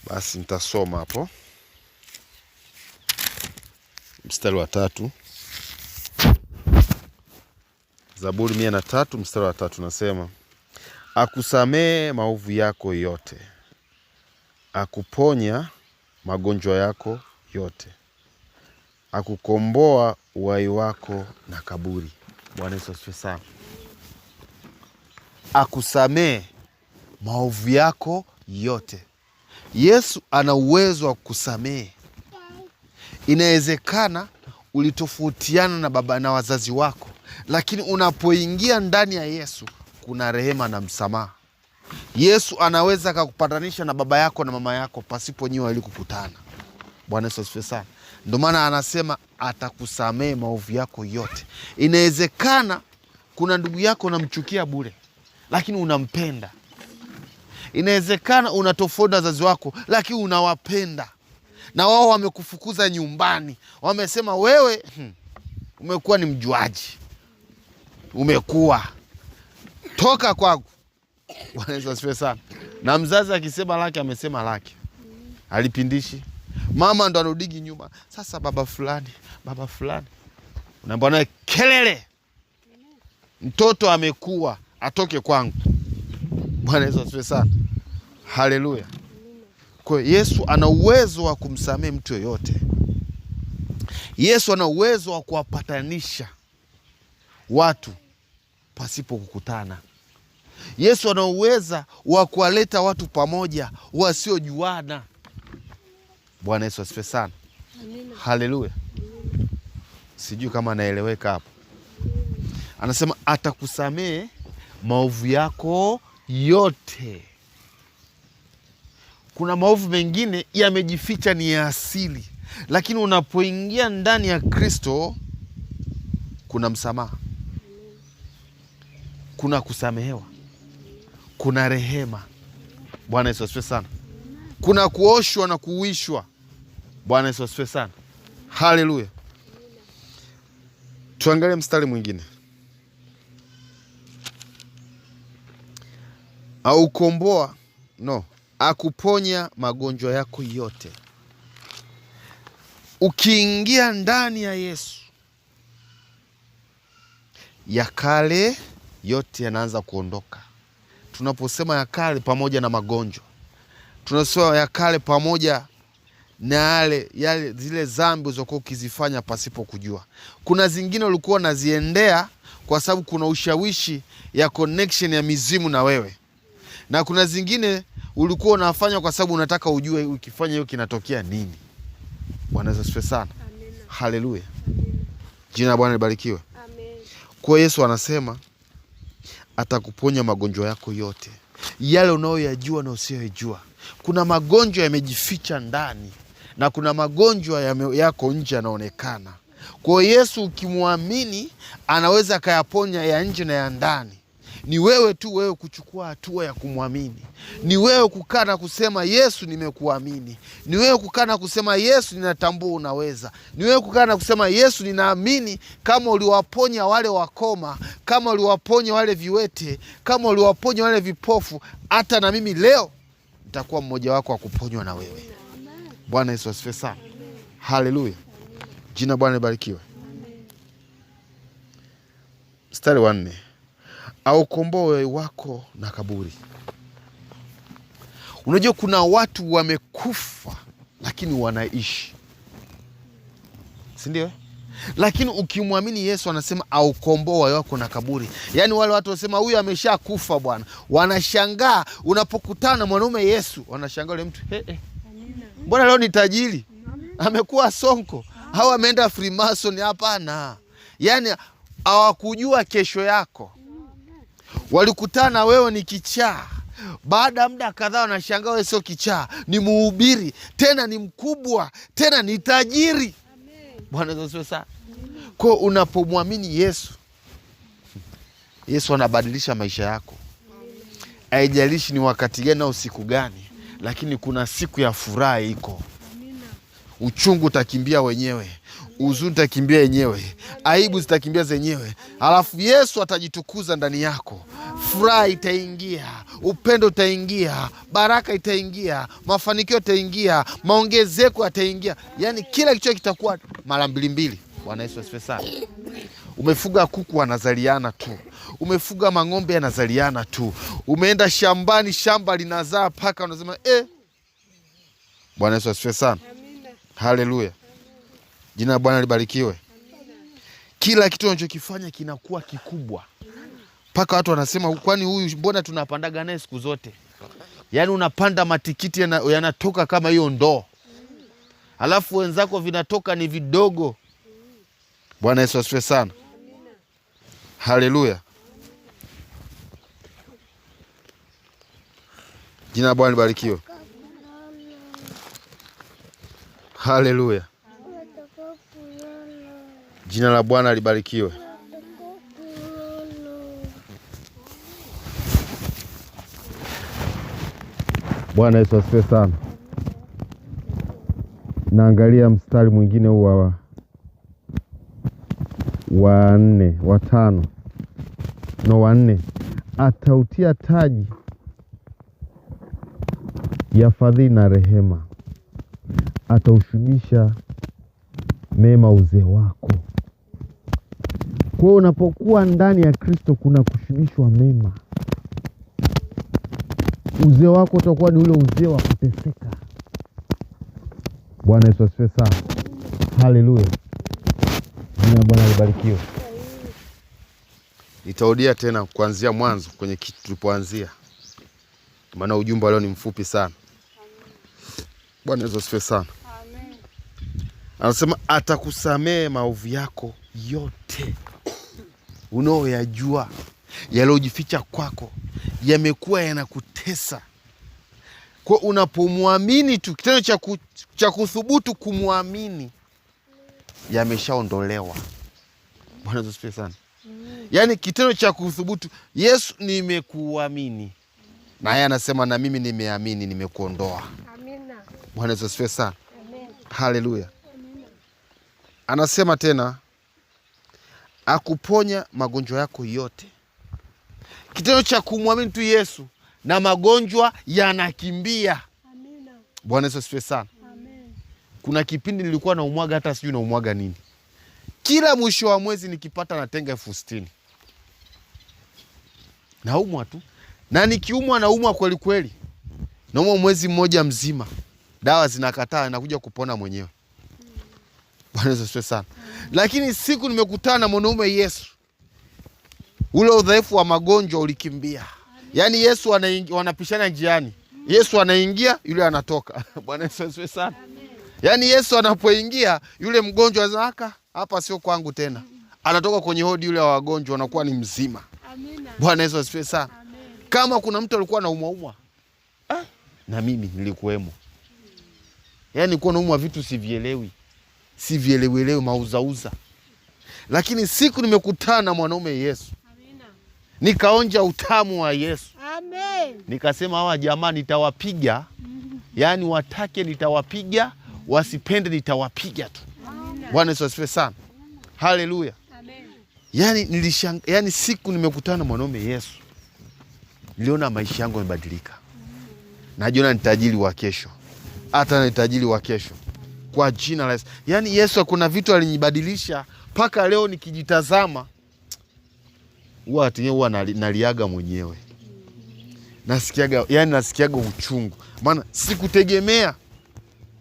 Basi nitasoma hapo mstari wa 3. Zaburi 103 mstari wa 3 nasema, akusamee maovu yako yote, akuponya magonjwa yako yote, akukomboa uhai wako na kaburi. Bwana Yesu asifiwe sana. Akusamee maovu yako yote. Yesu ana uwezo wa kukusamehe. Inawezekana ulitofautiana na baba na wazazi wako, lakini unapoingia ndani ya Yesu kuna rehema na msamaha. Yesu anaweza akakupatanisha na baba yako na mama yako pasipo nyiwe wawili kukutana. Bwana Yesu asifiwe sana. Ndio maana anasema atakusamehe maovu yako yote. Inawezekana kuna ndugu yako unamchukia bure, lakini unampenda. Inawezekana unatofauti na wazazi wako, lakini unawapenda, na wao wamekufukuza nyumbani, wamesema wewe umekuwa ni mjuaji, umekuwa toka kwangu. Bwana Yesu asifiwe sana. Na mzazi akisema lake, amesema lake, alipindishi. Mama ndo anudigi nyuma, sasa baba fulani, baba fulani, unaambia naye kelele, mtoto amekuwa, atoke kwangu. Bwana Yesu asifiwe sana, haleluya. Kwa hiyo Yesu ana uwezo wa kumsamehe mtu yoyote. Yesu ana uwezo wa kuwapatanisha watu pasipo kukutana. Yesu ana uwezo wa kuwaleta watu pamoja wasiojuana. Bwana Yesu asifiwe sana, haleluya. Sijui kama anaeleweka hapo. Anasema atakusamehe maovu yako yote. Kuna maovu mengine yamejificha, ni ya asili, lakini unapoingia ndani ya Kristo kuna msamaha, kuna kusamehewa, kuna rehema. Bwana Yesu asifiwe sana. Kuna kuoshwa na kuuishwa. Bwana Yesu asifiwe sana, haleluya. Tuangalie mstari mwingine. Aukomboa no, akuponya magonjwa yako yote. Ukiingia ndani ya Yesu, ya kale yote yanaanza kuondoka. Tunaposema ya kale pamoja na magonjwa, tunasema ya kale pamoja na yale zile dhambi ulizokuwa ukizifanya pasipo kujua. Kuna zingine ulikuwa unaziendea kwa sababu kuna ushawishi ya connection ya mizimu na wewe, na kuna zingine ulikuwa unafanya kwa sababu unataka ujue ukifanya hiyo kinatokea nini. Bwana Yesu asifiwe sana, haleluya. Jina la Bwana libarikiwe. Kwa Yesu anasema atakuponya magonjwa yako yote, yale unayoyajua na usiyoyajua. Kuna magonjwa yamejificha ndani na kuna magonjwa yako nje yanaonekana. Kwa hiyo Yesu ukimwamini anaweza akayaponya ya nje na ya ndani. Ni wewe tu wewe kuchukua hatua ya kumwamini. Ni wewe kukaa na kusema Yesu, nimekuamini. Ni wewe kukaa na kusema Yesu, ninatambua unaweza. Ni wewe kukaa na kusema Yesu, ninaamini kama uliwaponya wale wakoma, kama uliwaponya wale viwete, kama uliwaponya wale vipofu, hata na mimi leo nitakuwa mmoja wako wa kuponywa na wewe. Bwana Yesu asifiwe sana, haleluya. Jina Bwana libarikiwe. Mstari wa 4, aukomboe wako na kaburi. Unajua kuna watu wamekufa lakini wanaishi, si ndio? Lakini ukimwamini Yesu anasema aukomboe wako na kaburi. Yaani wale watu wasema huyu ameshakufa bwana, wanashangaa unapokutana na mwanaume Yesu, wanashangaa yule mtu, hey, hey. Mbona leo ni tajiri, amekuwa sonko au ameenda Freemason? Hapana, yaani hawakujua kesho yako. Walikutana wewe ni kichaa, baada ya muda kadhaa wanashangaa wewe sio kichaa, ni mhubiri, tena ni mkubwa, tena ni tajiri. Bwana Yesu asifiwe sana. Kwa unapomwamini Yesu, Yesu anabadilisha maisha yako. Haijalishi ni wakati gani au siku gani, lakini kuna siku ya furaha iko. Uchungu utakimbia wenyewe. Huzuni itakimbia yenyewe, aibu zitakimbia zenyewe, alafu Yesu atajitukuza ndani yako. Furaha itaingia, upendo utaingia, baraka itaingia, mafanikio yataingia, maongezeko yataingia, yaani kila kitu kitakuwa mara mbili mbili. Bwana Yesu asifiwe sana. Umefuga kuku wanazaliana tu, umefuga mang'ombe yanazaliana tu, umeenda shambani, shamba linazaa paka, unasema eh. Bwana Yesu asifiwe sana. Haleluya, jina la Bwana libarikiwe. Kila kitu unachokifanya kinakuwa kikubwa, mpaka watu wanasema kwani huyu mbona tunapandaga naye siku zote? Yaani unapanda matikiti yanatoka kama hiyo ndoo, alafu wenzako vinatoka ni vidogo. Bwana Yesu asifiwe sana. Haleluya, jina la Bwana libarikiwe. Haleluya, jina la Bwana libarikiwe. Bwana Yesu asifiwe sana. Naangalia mstari mwingine huu wa nne, wa tano, no, wa nne. Atautia taji ya fadhili na rehema, ataushibisha mema uzee wako. Kwa hiyo unapokuwa ndani ya Kristo kuna kushibishwa mema. Uzee wako utakuwa ni ule uzee wa kuteseka. Bwana Yesu asifiwe sana. Haleluya. Jina la Bwana libarikiwe. Nitarudia tena kuanzia mwanzo kwenye kitu tulipoanzia, maana ujumbe leo ni mfupi sana. Bwana Yesu asifiwe sana. Amen. Anasema atakusamehe maovu yako yote unaoyajua, yaliyojificha kwako, yamekuwa yanakutesa. Kwa unapomwamini tu, kitendo cha kuthubutu kumwamini, yameshaondolewa. Bwana Yesu asifiwe sana. Yaani kitendo cha kuthubutu, Yesu nimekuamini, na yeye anasema na mimi nimeamini, nimekuondoa. Amina. Bwana Yesu asifiwe sana. Amen. Haleluya. Anasema tena akuponya magonjwa yako yote. Kitendo cha kumwamini tu Yesu na magonjwa yanakimbia. Amina. Bwana Yesu asifiwe sana. Amen. Kuna kipindi nilikuwa naumwaga hata sijui naumwaga nini. Kila mwisho wa mwezi nikipata natenga 60,000. Naumwa tu. Na nikiumwa naumwa kweli kweli. Naumwa mwezi mmoja mzima. Dawa zinakataa, nakuja kupona mwenyewe. Bwana Yesu asifiwe sana. Lakini siku nimekutana na mwanaume Yesu, ule udhaifu wa magonjwa ulikimbia. Yaani Yesu wanapishana njiani. Yesu anaingia, yule anatoka. Bwana Yesu asifiwe sana. Yaani Yesu anapoingia, yule mgonjwa anasema, hapa sio kwangu tena. Anatoka kwenye hodi yule wa wagonjwa, anakuwa ni mzima. Amina. Bwana Yesu asifiwe sana. Amen. Kama kuna mtu alikuwa anaumwa umwa, na mimi nilikuwemo. Yaani nilikuwa naumwa vitu sivielewi. Sivielewelewi, mauzauza. Lakini siku nimekutana na mwanaume Yesu, Amina. nikaonja utamu wa Yesu. Amen. Nikasema hawa jamaa nitawapiga. Yaani watake nitawapiga, wasipende nitawapiga tu. Amina. Bwana Yesu asifiwe sana. Haleluya. Amen. Yaani siku nimekutana na mwanaume Yesu, niliona maisha yangu yamebadilika. Najiona ni tajiri wa kesho. Hata ni tajiri wa kesho. Kwa jina la Yesu. Yaani Yesu kuna vitu alinibadilisha mpaka leo nikijitazama huwa atinye huwa naliaga mwenyewe. Nasikiaga uchungu. Maana sikutegemea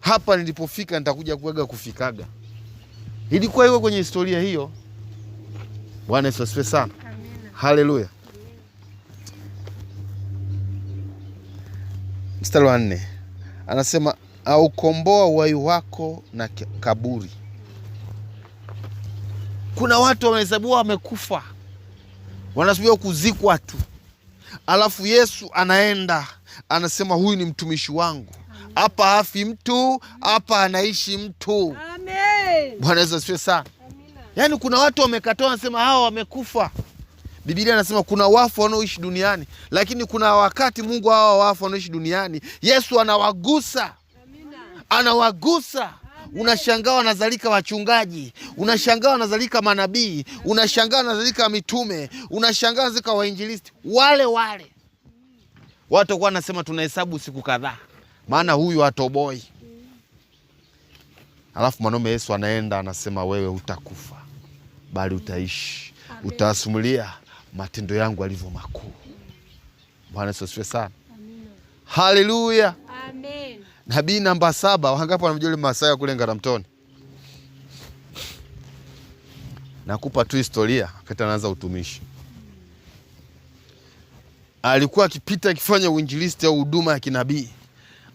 hapa nilipofika nitakuja kuaga kufikaga. Ilikuwa hiyo kwenye historia hiyo. Bwana Yesu asifiwe sana. Amina. Haleluya. Mstari wa 4 anasema aukomboa uhai wako na kaburi. Kuna watu wamehesabiwa wamekufa, wanasubiriwa kuzikwa tu, alafu Yesu anaenda anasema huyu ni mtumishi wangu, hapa hafi mtu, hapa anaishi mtu. Amen. Bwana Yesu asifiwe sana. Amina. Yaani kuna watu wamekatoa, wanasema hawa wamekufa. Biblia inasema kuna wafu wanaoishi duniani, lakini kuna wakati Mungu hawa wafu wanaoishi duniani Yesu anawagusa. Amina. Anawagusa. Unashangaa wanazalika wachungaji, unashangaa wanazalika manabii, unashangaa wanazalika mitume, unashangaa wanazalika wainjilisti wale wale. Watu kwa wanasema tunahesabu siku kadhaa, maana huyu atoboi. Alafu mwanaume Yesu anaenda anasema, wewe hutakufa bali utaishi, utasimulia matendo yangu alivyo makuu. Bwana Yesu asifiwe sana. Haleluya. Amen. Nabii namba 7, wangapi wanamjua yule Masai kule Ngaramtoni? Nakupa tu historia wakati anaanza utumishi. Alikuwa akipita akifanya uinjilisti au huduma ya kinabii.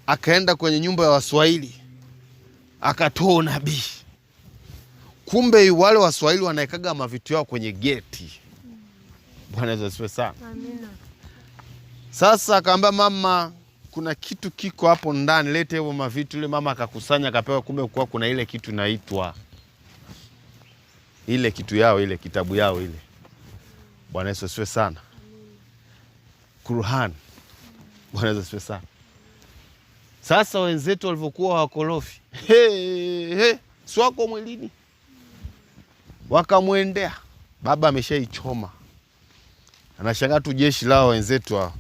Akaenda kwenye nyumba ya Waswahili akatoa unabii. Kumbe wale Waswahili wanaekaga mavitu yao kwenye geti. Bwana Yesu asifiwe sana. Amina. Sasa akaambia mama, kuna kitu kiko hapo ndani, lete hivyo mavitu. Yule mama akakusanya akapewa, kumbe kwa kuna ile kitu inaitwa ile kitu yao, ile kitabu yao ile. Bwana Yesu asifiwe sana. Qur'an. Bwana Yesu asifiwe sana. Sasa wenzetu walivyokuwa wakorofi, hey, hey, si wako mwilini, wakamwendea baba, ameshaichoma. Anashangaa tu jeshi lao wenzetu hao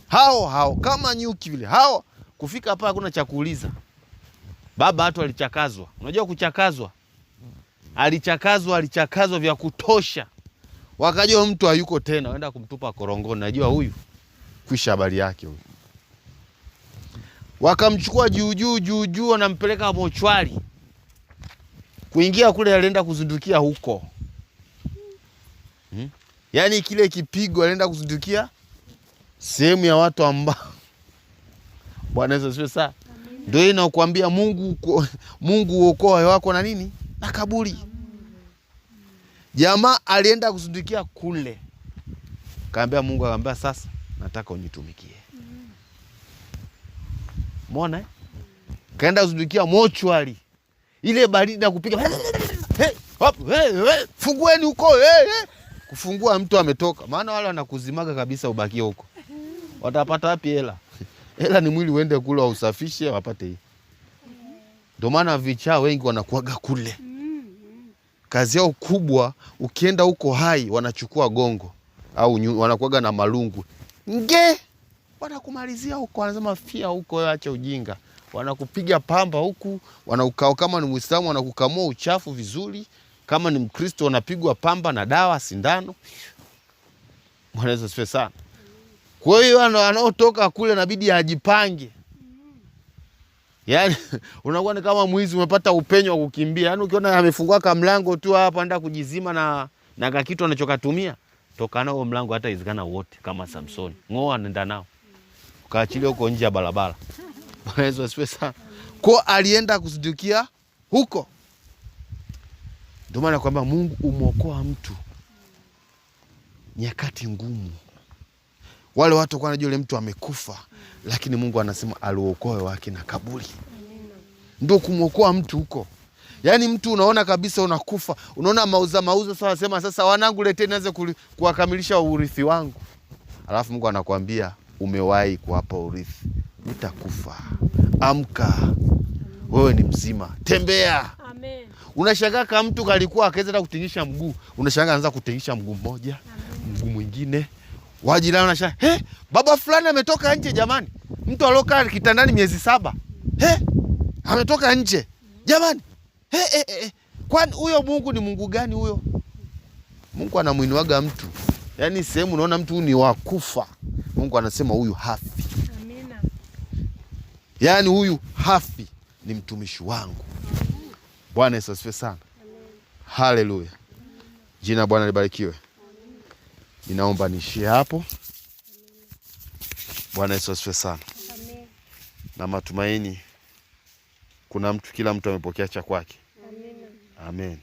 hao hao kama nyuki vile hao. Kufika hapa hakuna cha kuuliza. Baba watu alichakazwa. Unajua kuchakazwa? Alichakazwa, alichakazwa vya kutosha. Wakajua mtu hayuko tena, waenda kumtupa korongoni. Najua huyu kwisha habari yake huyu. Wakamchukua juu juu juu juu, wanampeleka mochwari. Kuingia kule alienda kuzindukia huko. Yaani kile kipigo alienda kuzindukia sehemu ya watu ambao Bwana Yesu asifiwe sana. Ndio inakuambia Mungu uokoa wako na nini? Na kaburi. Jamaa alienda kuzindukia kule. Kaambia Mungu, akaambia sasa nataka unitumikie. Umeona eh? Kaenda kuzindukia mochwari. Ile baridi na kupiga. Hey, hop, hey, hey, fungueni huko, hey, hey. Kufungua mtu ametoka. Maana wale wanakuzimaga kabisa ubakie huko. Watapata wapi hela? Hela ni mwili uende kule wausafishe wapate hii. Ndio maana vichaa wengi wanakuaga kule. Kazi yao kubwa ukienda huko hai wanachukua gongo au wanakuaga na malungu. Nge wanakumalizia huko, wanasema fia huko, wewe acha ujinga. Wanakupiga pamba huku, wanaukao kama ni Muislamu wanakukamua uchafu vizuri, kama ni Mkristo wanapigwa pamba na dawa sindano. Bwana Yesu asifiwe sana. Kwa hiyo anaotoka kule inabidi ajipange. Yaani unakuwa ni kama mwizi umepata upenyo wa kukimbia. Yaani ukiona amefungua ka mlango tu hapa anaenda kujizima na kakitu anachokatumia, toka nao mlango hata iwezekana wote kama Samsoni. Ngoa nenda nao. Ukaachilia huko nje ya barabara. Bwana Yesu asifiwe sana. Kwa alienda kuzindukia huko. Ndio maana kwamba Mungu umuokoa mtu nyakati ngumu. Wale watu walikuwa wanajua yule mtu amekufa, lakini Mungu anasema aliokoe wake na kaburi. Ndio kumuokoa mtu huko. Yaani mtu unaona kabisa unakufa, unaona mauza mauza, sasa sema sasa wanangu leteni nianze kuwakamilisha urithi wangu. Alafu Mungu anakuambia umewahi kuwapa urithi, utakufa. Amka. Wewe ni mzima. Tembea. Amen. Unashangaa kama mtu kalikuwa akaweza hata kutingisha mguu, unashangaa anaanza kutingisha mguu mmoja, mguu mwingine. Wajirani wanashangaa, he, baba fulani ametoka nje jamani. Mtu aliokaa kitandani miezi 7. He, ametoka nje. Jamani. He, he, he. Kwani huyo Mungu ni Mungu gani huyo? Mungu anamuinuaga mtu. Yaani sehemu unaona mtu ni wa kufa. Mungu anasema huyu hafi. Amina. Yaani huyu hafi, ni mtumishi wangu. Bwana Yesu asifiwe sana. Haleluya. Jina Bwana libarikiwe. Ninaomba niishie hapo. Bwana Yesu asifiwe sana. Amen. Na matumaini kuna mtu, kila mtu amepokea cha kwake. Amen. Amen.